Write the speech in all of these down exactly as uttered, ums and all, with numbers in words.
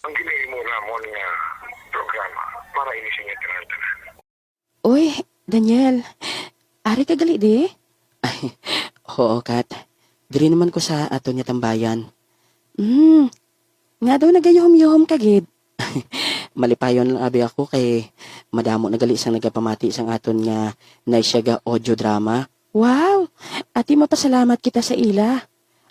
Ang ginahimo namon nga programa para ini sa inyo tanan-tanan. Uy, Daniel, ari ka gali di? Ay, oo, Kat. Diri naman ko sa aton nga tambayan. Hmm, nga daw nagayuhom-yuhom ka gid? Malipayon lang abi ako kay madamo na gali sang nagapamati sang aton nga Naisyaga audio drama. Wow! Ati mapasalamat kita sa ila.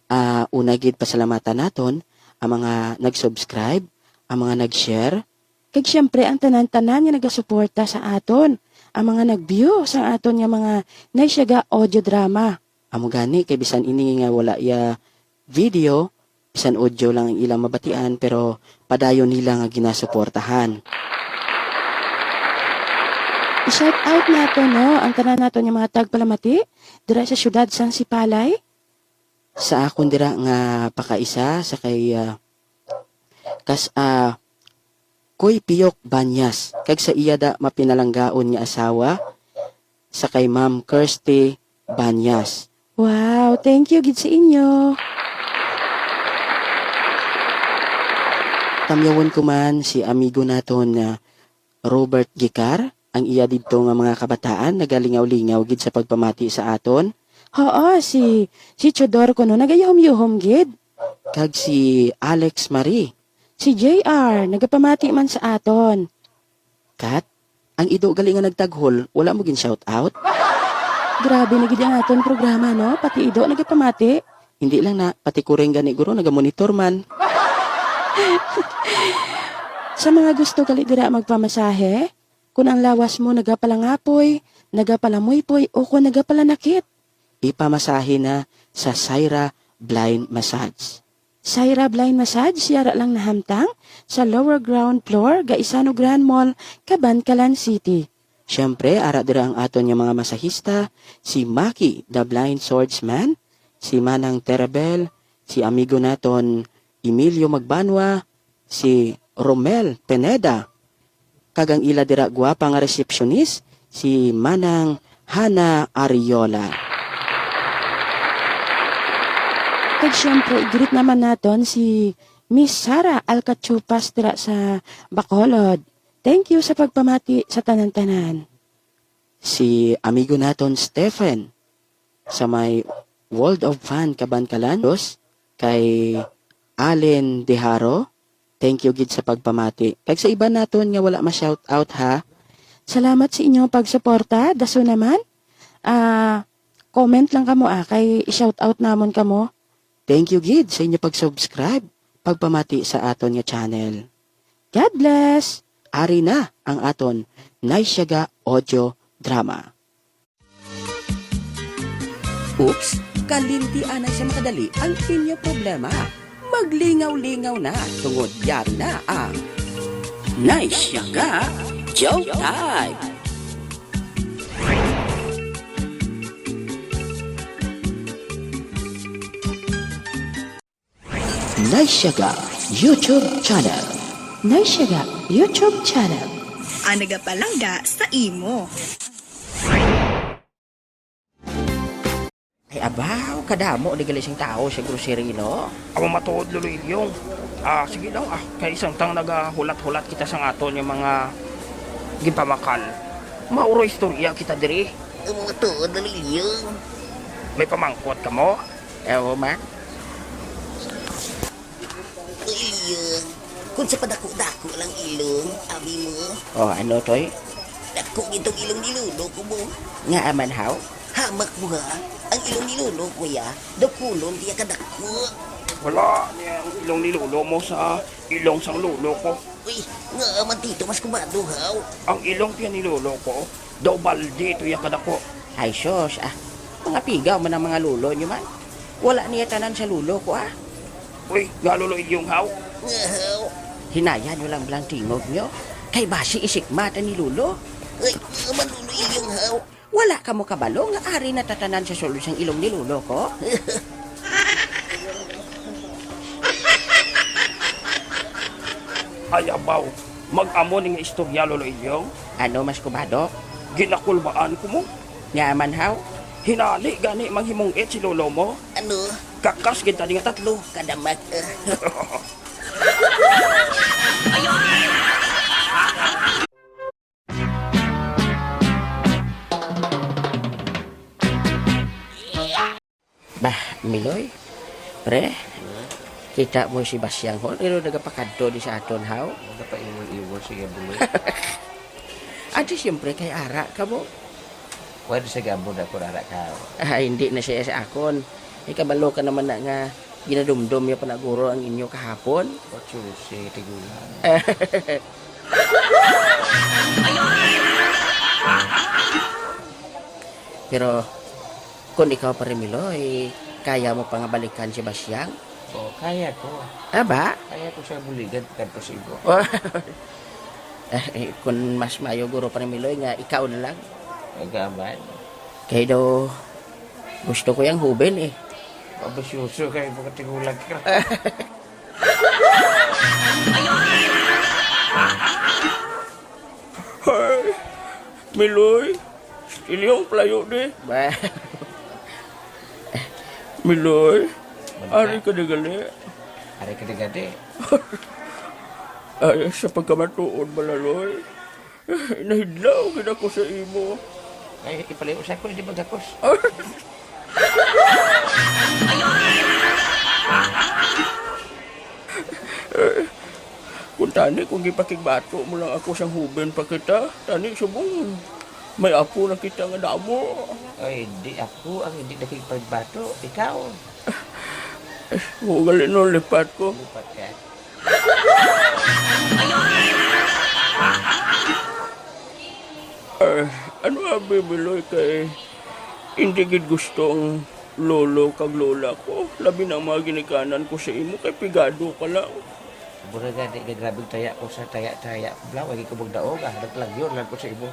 Ah, una gid pasalamatan naton ang mga nag-subscribe, ang mga nag-share, kag siyempre ang tanan-tanan nga nagasuporta sa aton, ang mga nag-view sa aton nga mga Naisyaga audio drama. Amo gani kay bisan ini nga wala ya video, bisan audio lang ang ilang mabatian, pero padayon nila nga ginasuportahan. I-shout out nato, no, ang tanan nato nga mga tagpalamati dira sa siyudad sang Sipalay. Sa akon dira nga pakaisa sa kay, ah, kas-, ah, Koy Piyok Banyas, kag sa iya da mapinalanggaon nga asawa, sa kay Ma'am Kirsty Banyas. Wow, thank you gid sa inyo. Tamyawon ko man si amigo naton nga Robert Gicar, ang iya didto nga mga kabataan nagalingaw-lingaw gid sa pagpamati sa aton. Oo, si, si Chodor kuno nagayuhom-yuhom gid. Kag si Alex Marie. Si J R, nagapamati man sa aton. Kat, ang ido gali nga nagtaghol, wala mo gin-shout out? Grabe na gid ang aton programa, no? Pati ido nagapamati. Hindi lang na, pati kuring gani guro nagamonitor man. Sa mga gusto gali dira magpamasahe, kun ang lawas mo nagapalangapoy, nagapalamuypoy, o kun nagapalanakit, ipamasahe na sa Syra Blind Massage. Syra Blind Massage, yara lang nahamtang sa lower ground floor, Gaisano Grand Mall, Kabankalan City. Siyempre, ara dira ang aton nga mga masahista, si Maki, the blind swordsman, si Manang Terabel, si amigo naton Emilio Magbanwa, si Romel Pineda, kag ang ila dira gwapa nga resepsyonis, si Manang Hana Ariola. Kag siyempre, i-greet naman naton si Miss Sara Alcachupas dira sa Bacolod. Thank you sa pagpamati sa tanan-tanan. Si amigo naton Stephen sa may World of Fun, Kabankalan. Dos, kay Allen Dejaro, thank you gid sa pagpamati. Kag sa iban naton nga wala ma-shout out, ha. Salamat sa inyong pagsuporta. Daso naman, ah, comment lang kamo, ah, kay i-shout out namon kamo. Thank you gid sa inyo pag-subscribe, pagpamati sa aton nga channel. God bless! Ari na ang aton Naisyaga audio drama. Oops, kalimti anay sa makadali ang inyo problema. Maglingaw-lingaw na tungod yari na ang Naisyaga Joke Time. Naisyaga YouTube Channel. Naisyaga YouTube Channel. Ang nagapalangga sa imo. Ay, abaw, kadamo ni gali sing tawo sa grocery, no? Amo matuod, Lolo Ilyong. Ah, sige lang, ah, kay isang tang nagahulat-hulat kita sa aton nga mga gipamakal. Mauro istorya kita diri. Amo matuod, Lolo Ilyong. May pamangkot kamo? Eh, oo, man. Ilyong. Kung sa padako-dako lang ilong, abi mo. Oh, ano, Toy? Dako gid tong ilong ni Lolo ko mo. Ngaa man, haw? Hamak mo, ha? Ang ilong ni Lolo ko, ya. Dakulon, tiya kadako. Wala niya ang ilong ni Lolo mo sa ilong sang Lolo ko. Uy, ngaa man, Tito, mas kumado, haw? Ang ilong tiya ni Lolo ko, daw baldi ito ya kadako. Ay, sus, ah. Mga pigaw man ang mga lolo nyo man. Wala niya tanan sa lolo ko, ah. Uy, nga Lolo Ilyong, haw? Nga, haw? Hinaya nyo lang blang tingog nyo. Kay basi isikmata ni lolo. Uy, nga man, Lolo Ilyong, haw? Wala kamo kabalo nga ari na tatanan sa sulod sang ilong ni lolo ko? Ay, abaw. Mag-amo ni nga istorya, Lolo Ilyong. Ano, mas kumado? Ginakulbaan ko mo. Nga man, haw? Hinali gani manghimungit si lolo mo. Ano? Kakas gid tani nga tatlo. Kadamat. Miloy, pre, kita mo si Basyang, hon, pero nagapakadto di sa aton, haw? Nagapaiwol-iwol, sige, buloy. Ate, siyempre, kay ara ka mo. Pwede sa gabo na kung ara ka, haw? Ah, hindi na siya sa akon. Ay, kabalo ka naman na nga ginadumdom niya pa na guro ang inyo kahapon. O, susi, tigulang. Pero kung ikaw, Pare Miloy, kaya mo pa nga balikan si Basyang? Oo, kaya ko. Ah, ba? Kaya ko siya buligan pagkadto sa imo. Eh, eh, kung mas maayo, guro, Pare Miloy, nga ikaw na lang. Ay, gaman. Kay daw, gusto ko yang huben, eh. Mabisyoso kay mga tigulang ka. Ay, Miloy, stilyong playo di. Ba? Miloy, Balik ka. Ari ka di gali. Ari ka di gali. Ay, sa pagkamatuod, Malaloy, nahidlaw gid ako sa imo. Ay, ipalayo sa ako, hindi magakos. Eh, kung tani, kung gipakigbato mo lang ako sang huben pa kita, tani subong may apo na kita nga damo. Ay, di ako ang hindi nakigpagbato, ikaw. Eh, mo gali no, lipat ko. Lipat ka. Eh, ano abi, Miloy, kay hindi gid gusto ang lolo kag lola ko, labi na ang mga ginikanan ko sa imo, kay pigado ka lang. Mura gani nga grabing taya ko sa taya-taya, bla, wagi ko magdaog, ah, naglagyo lang ko sa imo.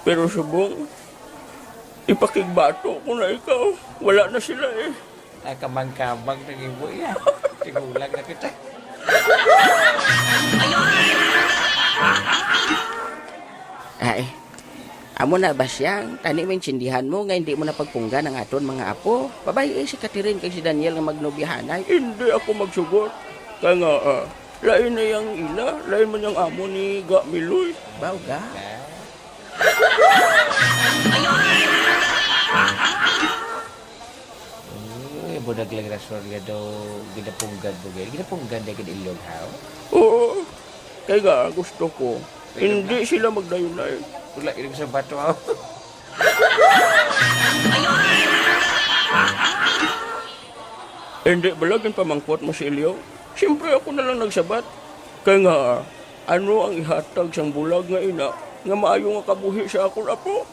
Pero subong, ipakigbato ko na ikaw. Wala na sila, eh. Ay, kamang-kamang na imo, iya. Tigulang na kita. Ay, amo na, Basyang, tani maintindihan mo nga hindi mo na pagpunggan ang aton mga apo. Pabay-i si Catherine kag si Daniel nga magnobyahanay. Hindi ako magsugot. Kay nga, ah, lain na yang ila, lain man yang amo ni Ga Miloy. Baw, Ga? Uy, bulag lang rason nga daw ginapunggan mo, gay. Ginapunggan na gid ilyong haw? Oo. Kay nga, gusto ko. Kay nga. Hindi sila magdayunay. Wala, ilang sa bato, haw? Hindi bala ginpamangkot mo si Elio? Siyempre ako na lang nagsabat. Kay nga, ano ang ihatag sang bulag nga ina nga maayo nga kabuhi sa akon apo?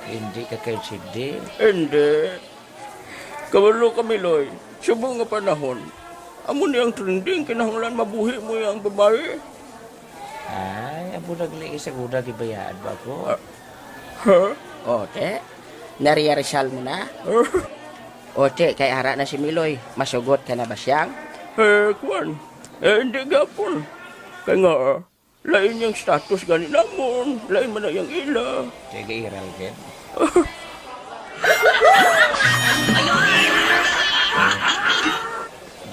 Hindi ka kaintindi. Hindi. Kabalo ka, Miloy, subong nga panahon, amo ni ang trending, kinahanglan mabuhi mo ang babayi. Ay, amo nagli sa una gibayaan ba ko? Ah, ha? O, te, nariyarisal mo na? O, te, kay ara na si Miloy, masugot ka na ba siyang? Eh, kuwan. Eh, hindi gapon. Kay nga, ah, lain yang status gani namon, lain man na yang ila. Sige, iral gid.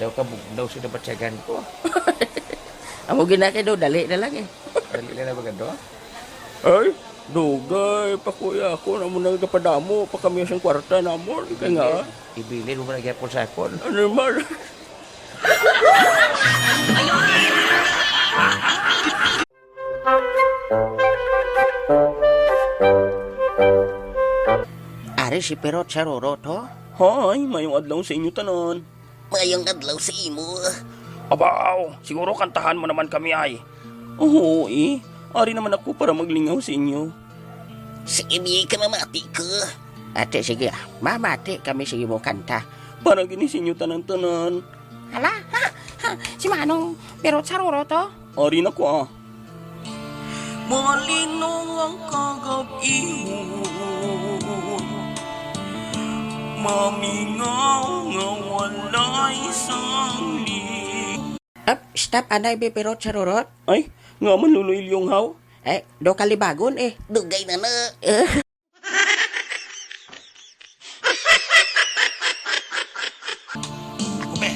Daw ka bugnaw sa nabatyagan ko. Amo gina kay daw, dali na lang eh. Dali na lang maganda. Ay, dugay pa, kuya, ako na mo nagapadamo pa kami sa kwarta namon. Kay nga, ibilin mo na gyapon sa akon. Ano naman? Ari si Pirot sa Rurot, ho? Hoy, mayong adlaw sa inyo tanan. Mayong adlaw sa imo. Abaw, siguro kantahan mo naman kami ay. Oo, eh. Ari naman ako para maglingaw sa inyo. Sige, di ka mamati ko. Ate, sige, ah. Mamati kami sa imo kanta. Para gini sa inyo tanan-tanan. Hala, ha, ha, si Manong Pirot sa Rurot, oh. Ari na ko, ah. Malinaw ang kagab-ihon, mamingaw nga walay sangli. Ap, stop, anay, be, Pirot sa Rurot. Ay, nga man, Lolo Ilyong, haw? Eh, do kalibagon, eh. Dugay na na. Eh. Ako, be.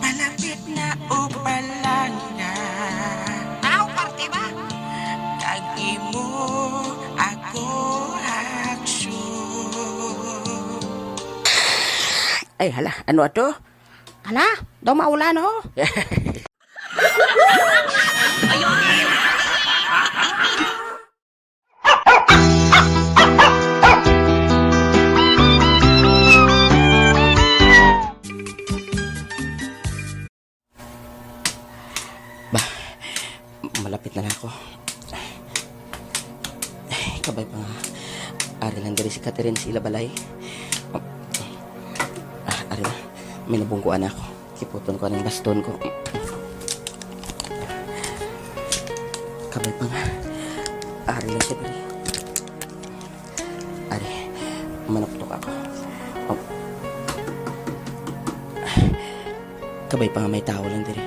Palapit na o palangga. Aw, parte ba? Kag imo Ay, hala, ano ato? Hala, daw maulan, oh. Ba, malapit na lang ako. Ay, kabay pa nga. Ari lang diri si Catherine sa ila balay. Ah, ari na. May nabungkuan ako. Kiputon ko ang baston ko. Kabay pa nga. Ari lang siya diri. Ari, manuktok ako. Oh. Kabay pa nga may tao lang diri.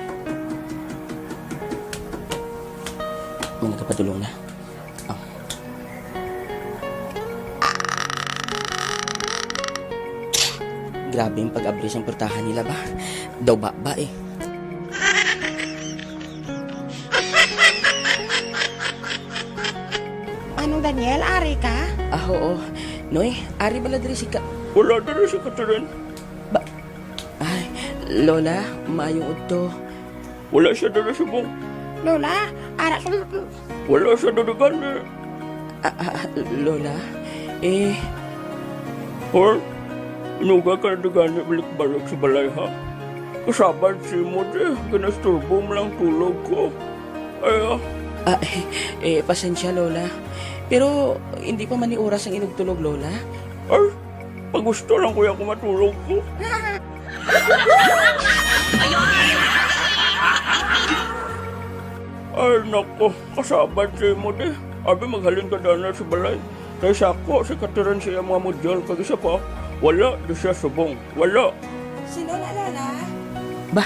May nagapadulong na. Oh. Grabe yung pag-abri sang portahan nila ba? Daw ba, ba eh. Manong Daniel, ari ka? Ah, oo. Noy, ari bala diri si Ka- Wala diri si Catherine. Ba- Ay, Lola, maayong udto. Wala siya diri subong. Lola, ara sa Wala siya diri gani. Ah, ah, Lola, eh. Or, inuga ka na di gani balik-balik sa balay, ha? Kasabad sa imo, di. Ginasturbo mo lang tulog ko. Ay, ah. Ah, eh, eh, pasensya, Lola. Pero hindi pa man ni oras ang inugtulog, Lola. Ay, pagusto lang ko ya ko matulog ko. Ay, nako, kasabad sa imo, di. Abi, maghalin ka dana sa balay. Kay sako si Catherine sa iyang mga module, kag isa pa, wala di siya subong. Wala. Sino na, Lola? Ba,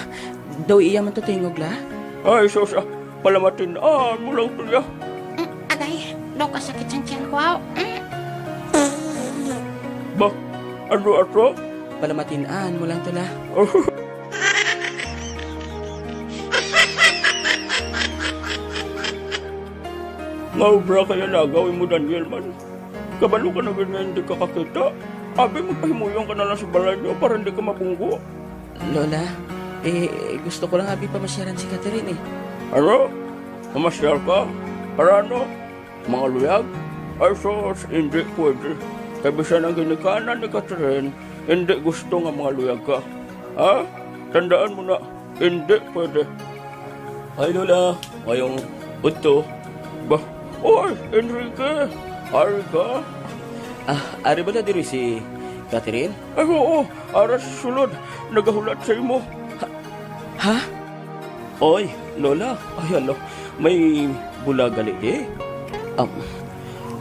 daw iya man to tingog, la? Ay, sus, ah, palamatin-an mo lang to, ya. Mm, agay, daw kasakit sang tiyan ko, aw. Mm. Ba, ano ato? Palamatin-an mo lang to, la. Nga obra kaya nagaw imo, Daniel, man? Kabalo ka na gid nga hindi ka kakita. Abi, magpahimuyon ka na lang sa balay niyo para hindi ka mabunggo. Lola, eh, gusto ko lang abi pamasyaran si Catherine, eh. Ano? Mamasyal ka? Para ano? Mga luyag? Ay, sus, hindi pwede. Kay bisan ang ginikanan ni Catherine, hindi gusto nga mga luyag ka. Ha? Tandaan mo na, hindi pwede. Ay, Lola, ngayong udto. Ba? Oy, Enrique! Ari ka? Ah, ari bala diri si Catherine? Ay, oo. Ara sa sulod. Nagahulat sa imo. Ha? Ha? Oy, Lola. Ay, alo. May bula gali di. Um,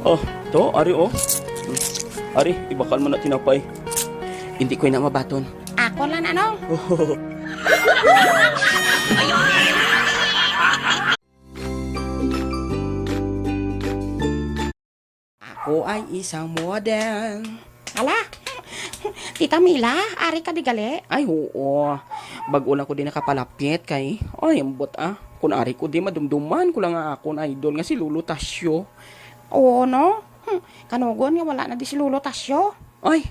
oh, to, ari, oh. Ari, ibakal mo na tinapay. Hindi ko na mabaton. Ako lang, ano? Ako ay isang model. Ala, Tita Mila, ari ka di gali? Ay, oo. Bag-o lang ko di nakapalapit kay, ay, ambot, ah. Kung ari ko di, madumduman ko lang ang akon idol nga si Lolo Tasyo. Oo, no? Hmm, kanugon nga wala na di si Lolo Tasyo. Ay,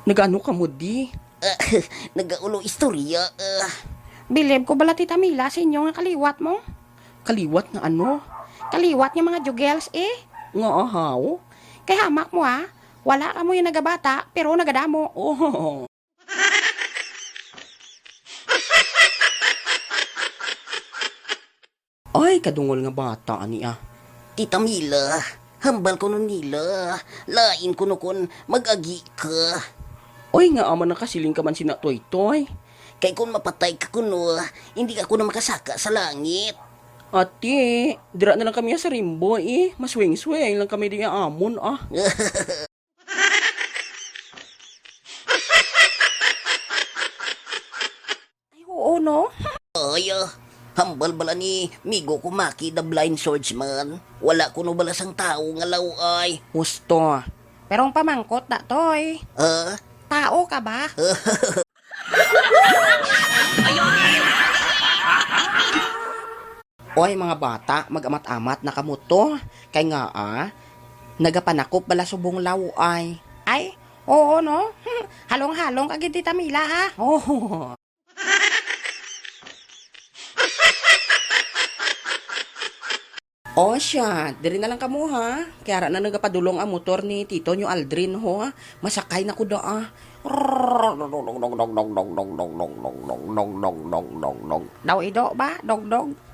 nagaano ka mo di? Ah, nagaulo istorya, ah. Bilib ko bala, Tita Mila, sa inyo nga kaliwat mo. Kaliwat nga ano? Kaliwat nga mga jugels, eh. Nga ahaw? Kay hamak mo, ha? Wala ka mo yung nagabata, pero nagadamo. Oh. Ay, kadungol nga bata ani, ah. Tita Mila, hambal kuno nila. Lain kuno kun mag-agi ka. Oy, nga ama nakasiling ka man sina Toy Toy. Kay kun mapatay ka kuno, hindi ka kuno makasaka sa langit. Ati, dira na lang kami sa Rimbo, eh. Maswing-swing lang kami di amon, ah. Ay, oo, no? Ay, ah, hambal bala ni migo ko Maki the Blind Swordsman. Wala kuno bala sang tawo nga law-ay. Husto. Pero ang pamangkot da, Toy. Ah? Tao ka ba? Oy, mga bata, mag-amat-amat na kamo to. Kay nga, ah, nagapanakop bala subong law-ay. Ay, Oo, no? Halong-halong ka gid, Tita Mila, ha? Oh. O siya, diri na lang kamo, ha? Kay ara na nagapadulong ang motor ni Tito nyo Aldrin, ho, ha? Masakay na ko da, ah. Daw ido ba? Dogdog?